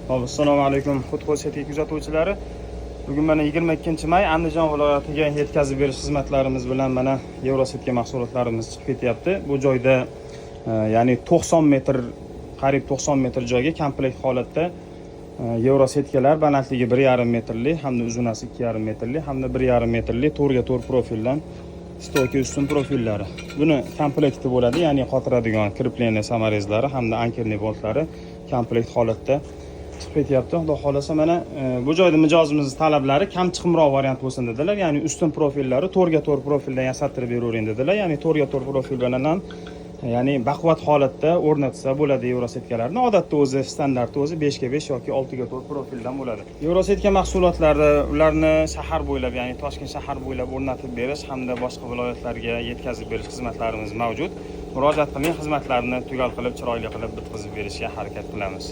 Hop, assalomu alaykum, Xudxo'j kuzatuvchilari. Bugun mana 22-may, Andijon viloyatiga yetkazib berish xizmatlarimiz bilan mana Yevrosetka mahsulotlarimiz chiqib ketyapti. Bu joyda ya'ni 90 metr, qariyb 90 metr joyga komplekt holatda yevrosetkalar balandligi 1,5 metrli hamda uzunasi 2,5 metrli hamda 1,5 metrli 4 ga 4 profildan стойка ustun profillari. Buni komplekti bo'ladi, ya'ni qotiradigan крепление саморез lari hamda анкерный boltlari komplekt holatda chiqib ketyapti. Xudo xohlasa, mana bu joyda mijozimizni talablari kam chiqimroq variant bo'lsin dedilar, ya'ni ustun profillari 4 ga 4 profildan yasattirib beravering dedilar. Ya'ni 4 ga 4 profil bilan ham, ya'ni baquvvat holatda o'rnatsa bo'ladi yevrosetkalarni. Odatda o'zi standarti o'zi 5 ga 5 yoki 6 ga 4 profildan bo'ladi. Yevrosetka mahsulotlari, ularni shahar bo'ylab, ya'ni Toshkent shahar bo'ylab o'rnatib berish hamda boshqa viloyatlarga yetkazib berish xizmatlarimiz mavjud. Murojaat qiling, xizmatlarni tugal qilib, chiroyli qilib bitkazib berishga harakat qilamiz.